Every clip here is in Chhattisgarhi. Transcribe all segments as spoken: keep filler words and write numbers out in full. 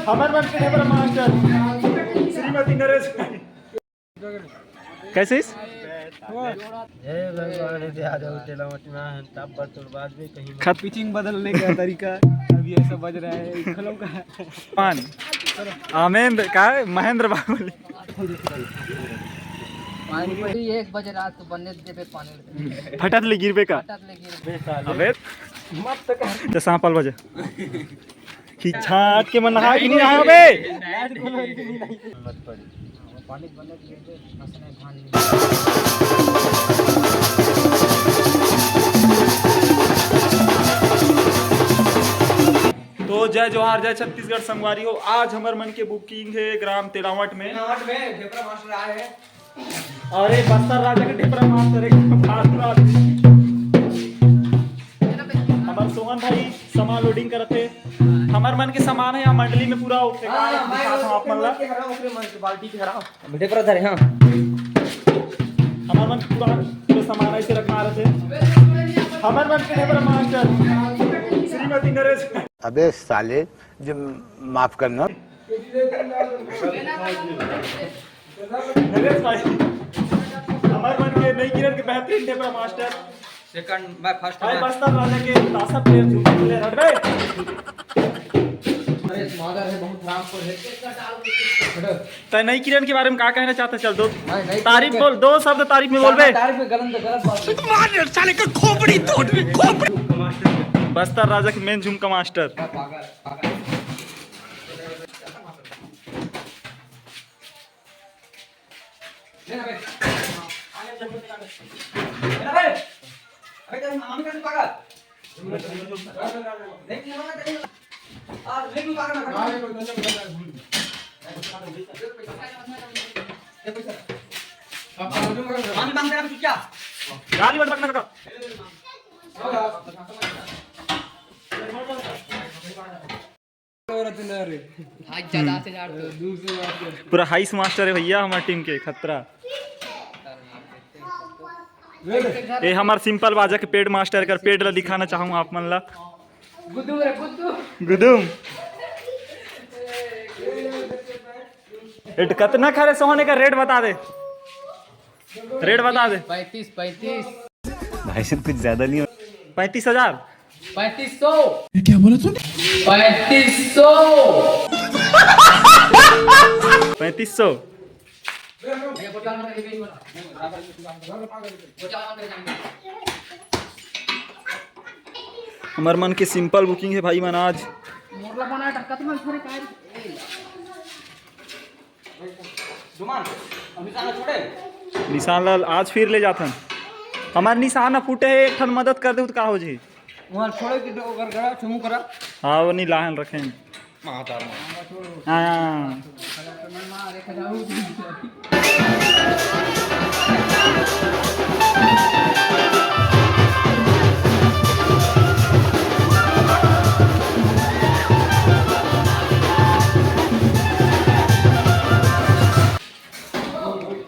हमर मन के ढेबरा मास्टर श्रीमती नरेश। कैसे इस? हे भगवान, दे आ जाओ, तेला मत में हन, तब पर तोर बात भी कहीं खत- पिचिंग बदलने का तरीका अभी ऐसा बज रहा है, खलों का। पान। आमेंद्र का है? महेंद्र बाहुबली। पानी पड़ी एक बजे रात को बनने देबे पानी। फटत ले गिरबे का? फटत ले गिरबे। अबे। मत तो कह। तो सांपल बजे। कि छाट के मन नहा के नहीं आया बे। तो जय जोहार, जय छत्तीसगढ़ संगवारी हो। आज हमर मन के बुकिंग है ग्राम तेलावट में। तेलावट में ढेबरा मास्टर आए हैं। अरे बस्तर राजा के ढेबरा मास्टर एक फालतू आदमी। हमर सोहन भाई सामान लोडिंग करत हे। हमर मन के सामान है यहाँ मंडली में पूरा होथे। हाँ, मैं दिखात हूँ आप मन ला। के हरा, ओकरे मन के बाल्टी के हरा। ढेबरा धरे, हाँ। हमर मन के पूरा, पूरा सामान ऐसे रखा रहथे। हमर मन के ढेबरा मास्टर श्रीमती नरेश। अबे साले, जो माफ करना। नरेश भाई, हमर मन के नई किरण के बेहतरीन ढेबरा मास्टर। सेकंड, मैं फर्स्ट भाई। बस्तर राजा के तासा प्लेयर, झुमका प्लेयर, हट बे। अरे, मादर है, बहुत हरामखोर है। हटो। तय नई किरण के बारे में का कहना चाहता है? चल, दो नहीं, नहीं, तारीफ नहीं। बोल, दो शब्द तारीफ में बोल बे। तारीफ में गलत, गलत बात है। मार साले का खोपड़ी तोड़, खोपड़ी। बस्तर राजा के मेन झुमका मास्टर। पागल, पागल। गाली मत बकना काका। आज ज्यादा से ज्यादा तो। पूरा हाइस मास्टर है भैया हमारे टीम के, खतरा। ये हमार सिंपल बाजा के पेड मास्टर कर पेड ला दिखाना चाहूँ आप मन ला। गुदुम रे गुदुम। गुदुम। एट कतना खरे सोहने का रेट बता दे। रेट बता दे। पैंतीस, पैंतीस। भाई साहब, कुछ ज्यादा नहीं हो? पैंतीस हजार। पैंतीस सौ। ये क्या बोला तूने? पैंतीस सौ। पैंतीस सौ। हमर मन के सिंपल बुकिंग है भाई मन आज। मोरला बना टक्का तो मैं थोड़े काहे। दुमान, अब निशान छोड़े। निशान लाल आज फिर ले जाथन। हमार निशान ह फूटे हे, एक ठन मदद कर दे त का हो जी? वहाँ छोड़े कि डो-, अगर गड़ा, चुमू करा। हाँ, वो नहीं लाहन रखें। माता हाँ।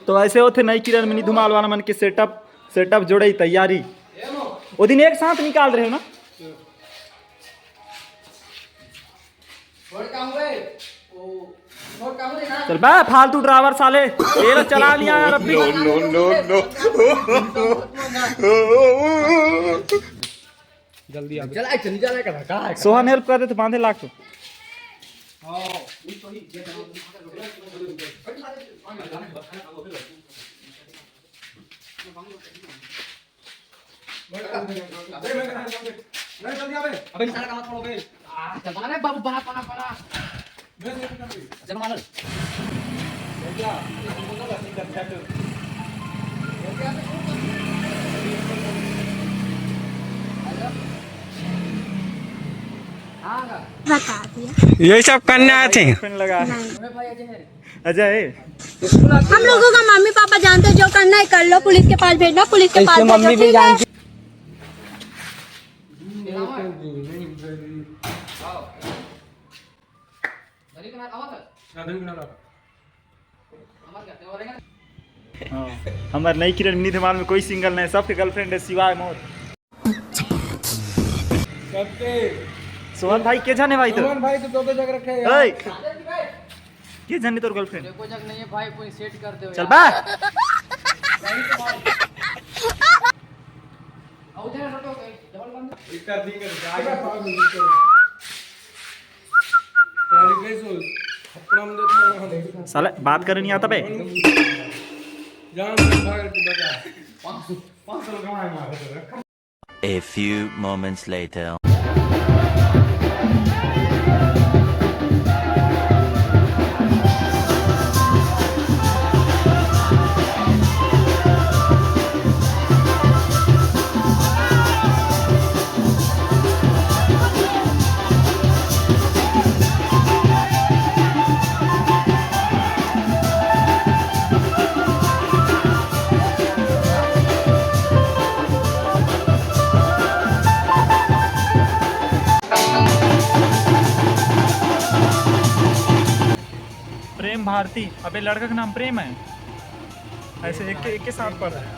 तो ऐसे होथे नई किरण मिनी धुमाल वाला मन के सेटअप, सेटअप जोड़ई तैयारी। ओ दिन एक साथ निकाल रहे हो ना? चल बे फालतू ड्राइवर साले, ये लो चला लिया यार अभी। No, no, no, no। जल्दी आ। चला, चल, चला, का, का है? सोहन हेल्प कर दे तो बांधे लाग तो। हाँ, ये तो ही, ये तो। अबे साला का मत पड़ो बे। आ, चल बना रे बाबू, बना, बना, बना। चल बना ले। बता दिया। यही सब करने आए थे। नहीं। अजय। हम लोगों का मम्मी पापा जानते हैं, जो करना है कर लो, पुलिस के पास भेजना, पुलिस के पास भेजो, ठीक है? हाँ, हमार नई किरण मिनी धमाल में कोई सिंगल नहीं, सबके गर्लफ्रेंड है सिवाय मोर। सबके। रोहन भाई, के जाने भाई तो? रोहन भाई तो दो दो जग रखे हैं यार। ए! के जाने तोर girlfriend? देखो जग नहीं है भाई, कोई set कर दो चल यार। बा। उधर हटो, डबल बंद। एक कर दी कर, आगे पाओ नहीं कर। पहले कैसे हो? अपना हम देखो, वहाँ देखो। साले बात करने नहीं आता बे। जान से भाग के बचा। पाँच सौ, पाँच सौ कमाए मारे। A few moments later. प्रेम भारती। अबे, लड़का का नाम प्रेम है। ऐसे एक के, एक के साथ पढ़ रहे हैं।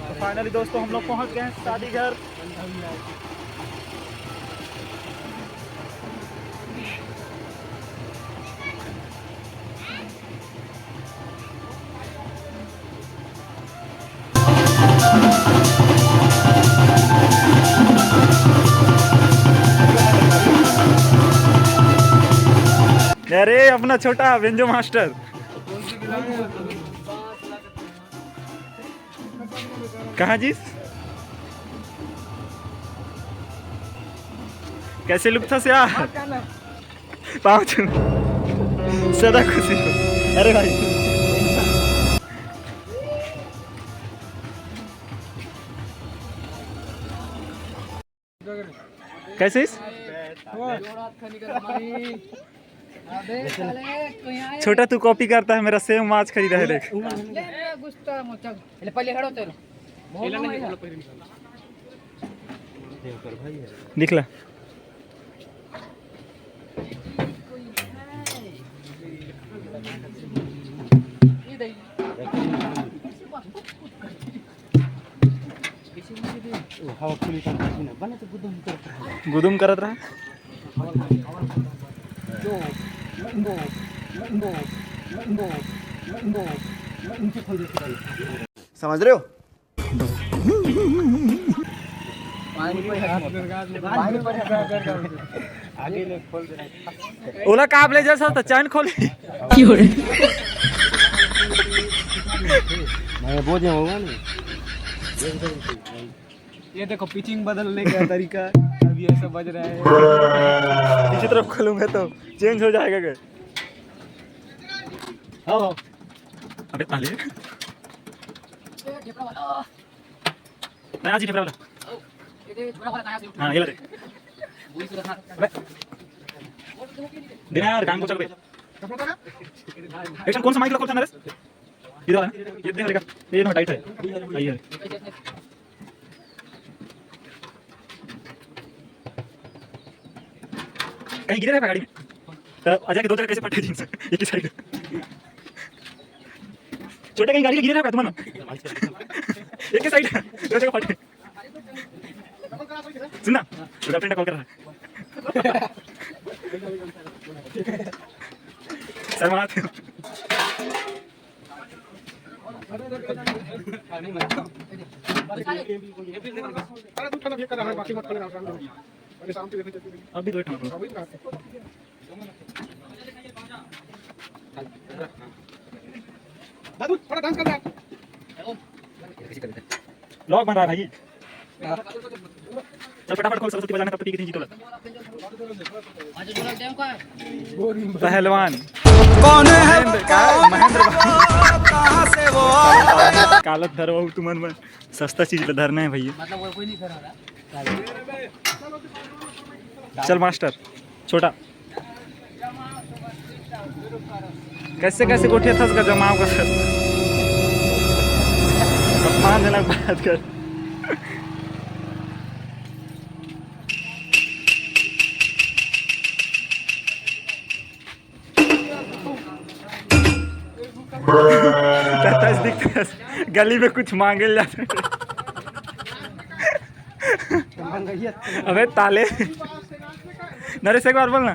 तो finally दोस्तों, हम लोग पहुंच गए हैं शादी घर। अरे, अपना छोटा बेंजो मास्टर। कहाँ जीस? कैसे लुक था यार? पाँव छू। सदा खुशी हो। अरे भाई। कैसे इस? छोटा, तू copy करता है मेरा, same watch खरीदा है, देख। पहले खड़ो तेरे। दिखला। हवा खुली कर, बने तो गुदुम करत रहा। गुदुम करत रहा। समझ रहे हो? ओला काप ले जा सकता, चैन खोली। मैं बोझ होगा नहीं। ये देखो, पिचिंग बदलने का तरीका, अभी ऐसा बज रहा है। पीछे तरफ खोलूंगा तो चेंज हो जाएगा क्या? हाँ। अबे ताले। मैं आज ही फेंकने वाला। हाँ, ये ले। देना यार, काम को चल बे। एक्शन कौन सा माइक खोलता ना रे? इधर वाला। ये देख लेगा। ये ना टाइट है। ये है। कहीं गिरे रहे गाड़ी में। तो अजय के दो जगह कैसे फटे जींस? एक ही साइड। छोटे कहीं गाड़ी के गिरे रहे तुम्हारा? एक ही साइड। दो जगह फटे। सुन ना, गर्लफ्रेंड कॉल कर रहा है। शर्मा आते हो। अरे तू ठंडा भी कर रहा है, बाकी मत खोले ना। अरे शाम के देखने चलते हैं। अभी तो ठंडा। अभी तो रात है। दादू, थोड़ा डांस कर रहा है। व्लॉग बन रहा है भाई। चल फटाफट खोल, सरस्वती बजाना, तब तो पी के जीतो। पहलवान। कौन है? महेंद्र का? महेंद्र। कहाँ से वो? कालत धरवाऊ तुमन में सस्ता चीज ल धरना है भैया। मतलब वो कोई नहीं धरा रहा। चल मास्टर, छोटा। कैसे कैसे गोठिया था उसका जमाव का? पाँच जना बात कर। तस दिखता है, गली में कुछ मांगे ला। अबे ताले। नरेश, एक बार बोलना।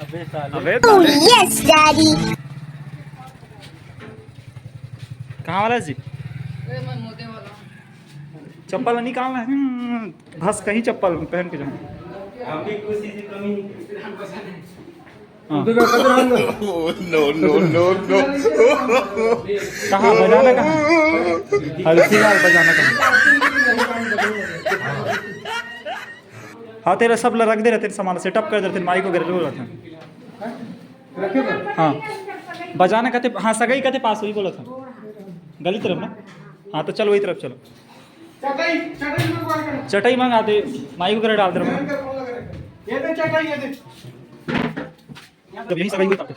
अबे साले। अबे Oh, yes, Daddy. कहाँ वाला जी? चप्पल नहीं, कहाँ है? हम्म, बस कहीं चप्पल पहन के जाऊँ। हम भी खुशी से कमी। हाँ। No, no, no, no. कहाँ बजाना, कहाँ? अरे फिलहाल बजाना कहाँ? हाँ, तेरा सब रख दे रहते हैं, सामान सेटअप कर देते हैं, माइक वगैरह लो रहते हैं। हाँ, बजाना कहते, हाँ, सगाई कहते पास वही बोला था, गली तरफ ना। हाँ, तो चलो वही तरफ चलो। चटाई मंगाते, माइक वगैरह डाल दे रहे। ये दे चटाई, ये दे। जब यही सगाई हुई तब।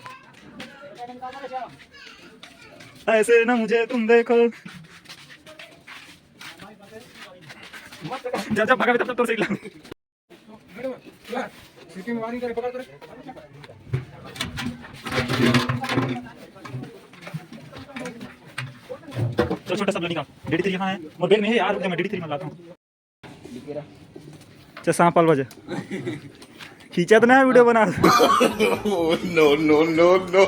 ऐसे ना मुझे तुम देखो। जब जब भगावे तब तब तोर से हिला। चल छोटा सब लड़का, डीडी थ्री यहाँ है, मोबाइल में है यार, रुक जा, मैं डीडी थ्री में लाता हूँ। चल सांप पाल बजे खींचा तो ना है, वीडियो बना। No, no, no, no.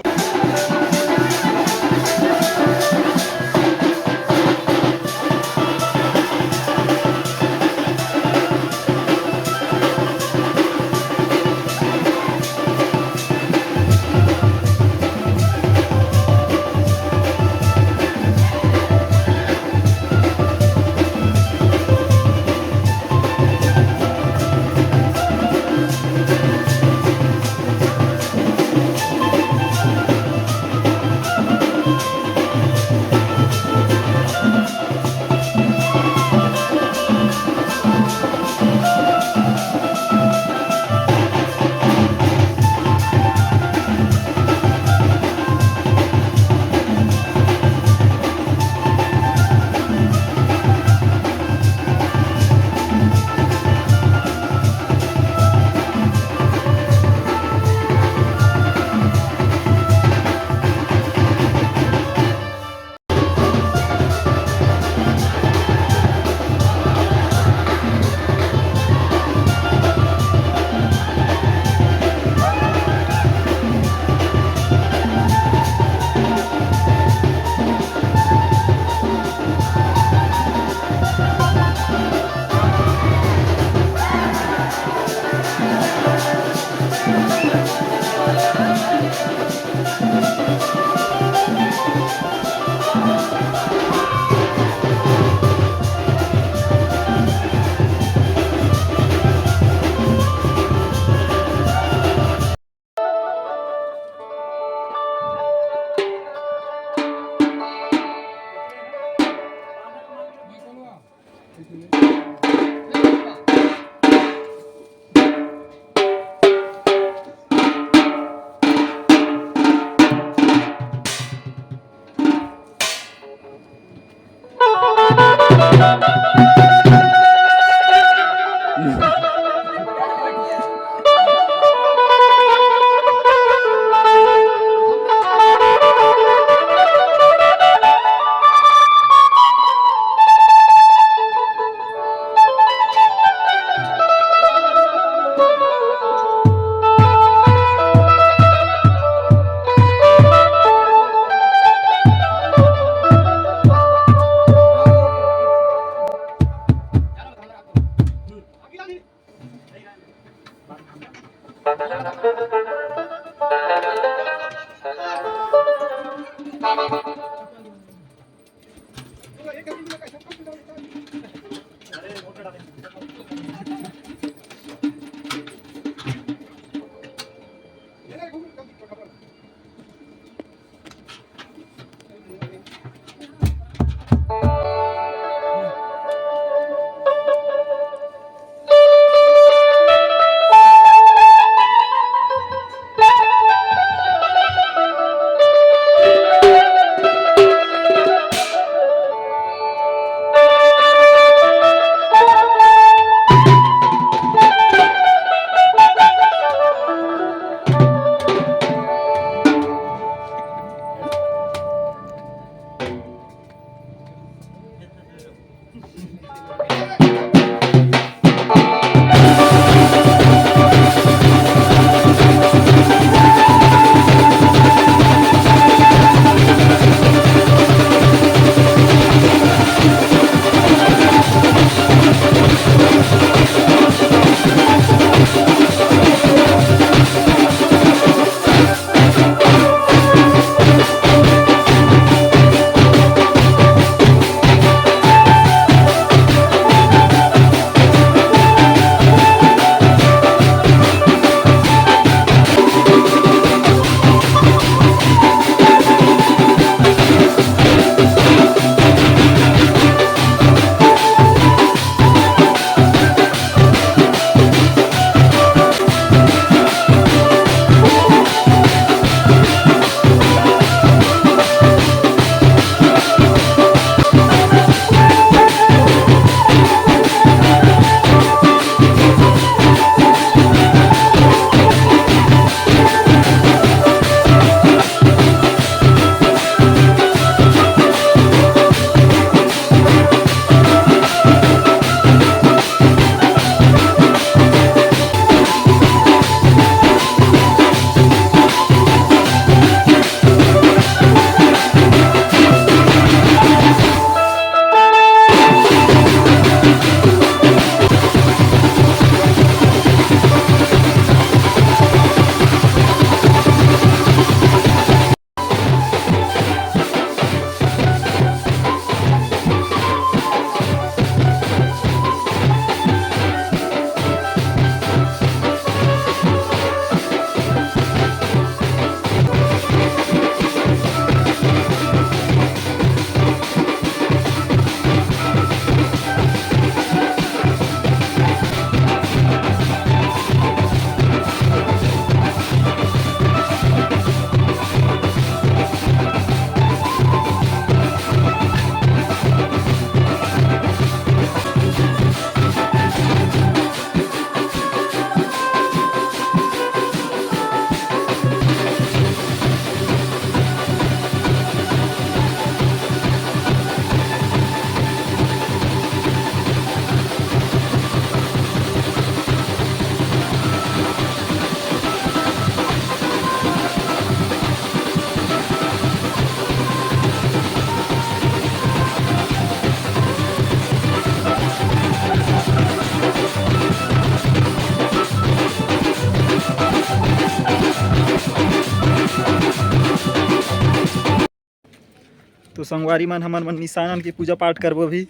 तो संगवारी मन, हमन मन निशानन के पूजा पाठ करबो अभी।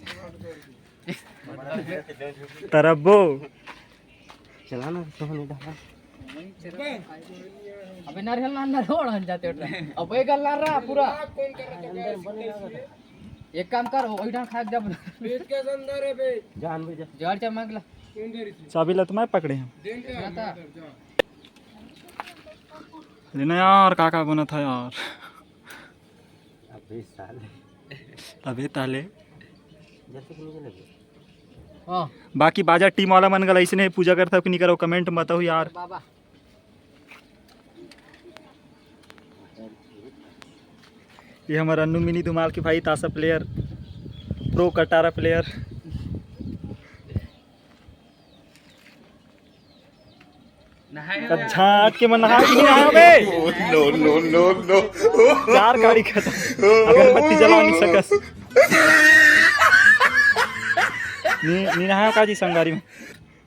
तरब्बो। चला ना, सोहन इधर। अबे नारियल ना अंदर रोड हन जाते उठ रहा। अबे गल ना रहा पूरा। एक काम कर, वही ढंग खा जा। पेट के अंदर है बे। जान बे जा। जड़ चा मांग ला। चाबी ला तो मैं पकड़े हूँ। देन का? लेना यार, का का बना था यार। अबे साले। अबे ताले। जल्दी से नीचे लगे। हाँ। बाकी बाजा टीम वाला मन गल ऐसे नहीं पूजा करता कि नहीं करो, कमेंट में बताओ यार। बाबा। ये हमारा अन्नू मिनी धुमाल के भाई, तासा प्लेयर, प्रो कटारा प्लेयर। नहाए हो यार? झाट के मन नहा के नहीं नहाए बे। No, no, no, no। चार गाड़ी खत्म। अगरबत्ती जला नहीं सकस। नी, नी नहाए का जी संगवारी में?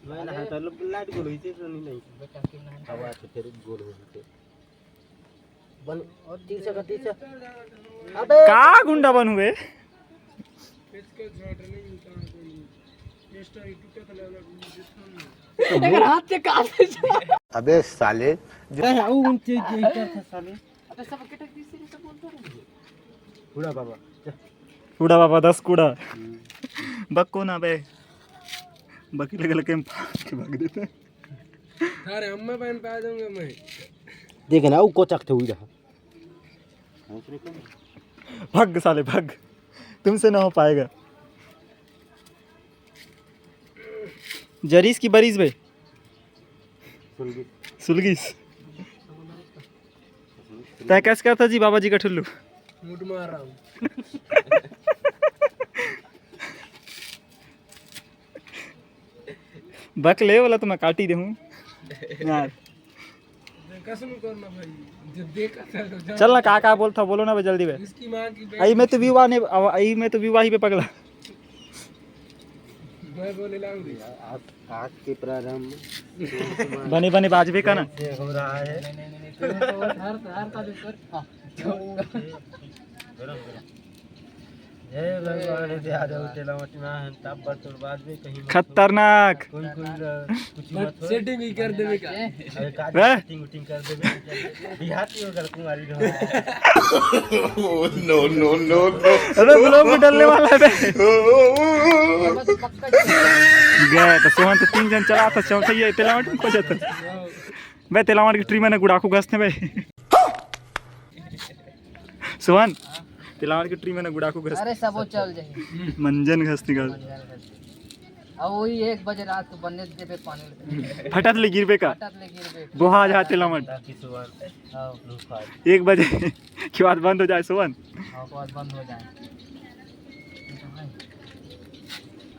मैं नहाए तो लाइट गोल हुई थी, तो नहीं, नहीं। हवा तो फिर गोल हुई थी। बन, तीन सौ का तीन सौ। अबे। का गुंडा बन हुए? अबे साले। अबे सब के टक दी से सब बोलता रहे। बूढ़ा बाबा। बूढ़ा बाबा दस कूड़ा। बक को ना बे। बकी लगे लगे हम फाड़ के भाग देते हैं। अरे अम्मा बहन पे आ जाऊंगा मैं। देख ना, वो कोचक थे उधर। भग साले भग, तुमसे ना हो पाएगा। जरीस की बरीस बे। सुलगिस। तय कैसे करता जी बाबा जी का ठुल्लू? मुड मार रहा हूँ। बक ले वाला तो मैं काट ही दे हूँ यार। देखा सुनो करना भाई, जब देखा था तो जान चल ना, का का बोलता बोलो ना बे, जल्दी बे। इसकी माँ की बेटी। आई मैं तो विवाह नहीं, अब आई मैं तो विवाह ही पे पगला। मैं बोले लाऊंगी। आज, आज के प्रारंभ बने बने बाजबे का ना। से हो रहा है। नहीं, नहीं, नहीं, नहीं, तो, तो हर, हर का जो कर, हाँ। हे भगवान, हे दे आ जाओ, तेला मत ना, हम तब पर तोर बात भी कहीं मत हो। खतरनाक। कोई, कोई ल-, कुछ मत हो। सेटिंग ही कर देवे का? अरे, का हैं? सेटिंग उटिंग कर देवे। बिहाती हो गल कुमारी रहो। No, no, no, no। अरे, ब्लॉग में डलने वाला है बे। गए तो सोहन तो तीन जन चला था, चौथा ये तेला मत को जाता। बे, तेलावड़ की ट्री में ना गुड़ाखू घसते बे। सोहन, तेलावड़ की ट्री में ना गुड़ाखू घस। अरे, सब वो चल जाही। मंजन घसते घस। अब वही एक बजे रात को बनने देबे पानी। फटत ले गिरबे का। फटत ले गिरबे। बोहा जा तेलावड़। ताकि सोहन हाँ। एक बजे के बाद बंद हो जाए सोहन। हाँ, के बाद बंद हो जाए।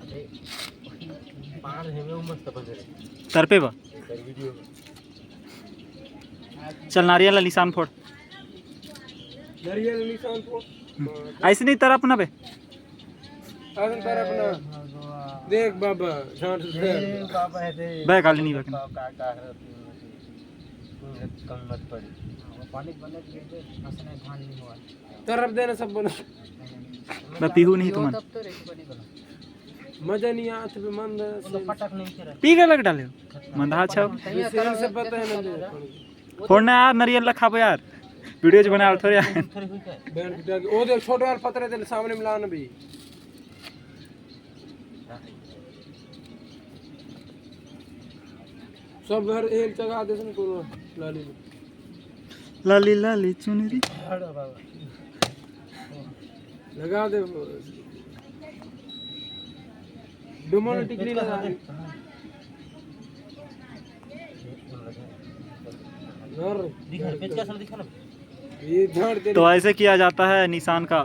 अबे, पार है, वो मस्त बन रहे। सर पे बा। सर वीडियो में। चल, नारियल ला निशान फोड़। नारियल निशान फोड़। ऐसे नहीं तरफ ना बे। ऐसे तरफ ना। देख बाबा, झांट से। ए, बाबा है रे। बे, गाली नहीं बकना। का, का, का है? कम मत पड़ी। पानी बने के लिए हंसने धान नहीं हुआ। तरफ देना सब बना। बे, पीहू नहीं तुमन। तब तो रेडी बनी बना। मजा नहीं आता बे, मन से। पटक नहीं तेरा। पी के लग डाले। मंदा छाव। सही है, से पता है ना। फोड़ना यार, नारियल ला खाबो यार। वीडियो ज बनाल थोड़े यार। बहन पिटा के, ओ देख, छोटे वाले पतरे तेरे सामने मिला ना भी। सब घर एक जगह दे सन कोनो लाली। लाली लाली चुनरी। लगा दे। डुमन टिकली लगा। और ये झाड़ दे। तो ऐसे किया जाता है निशान का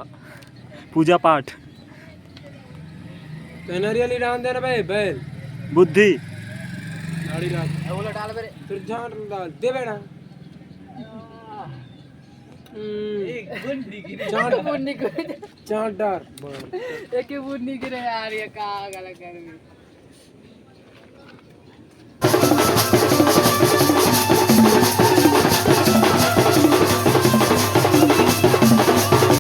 पूजा पाठ। तो नरियल ही डाल देना भाई, बैल। बुद्धि। नाड़ी डाल। बोला डाल बे। फिर झाड़ डाल दे बेटा। हम्म। एक बूंद नहीं गिरे। झाड़। बूंद नहीं गिरे। झाड़ डाल। एक ही बूंद नहीं गिरे यार, ये का गलत कर दी।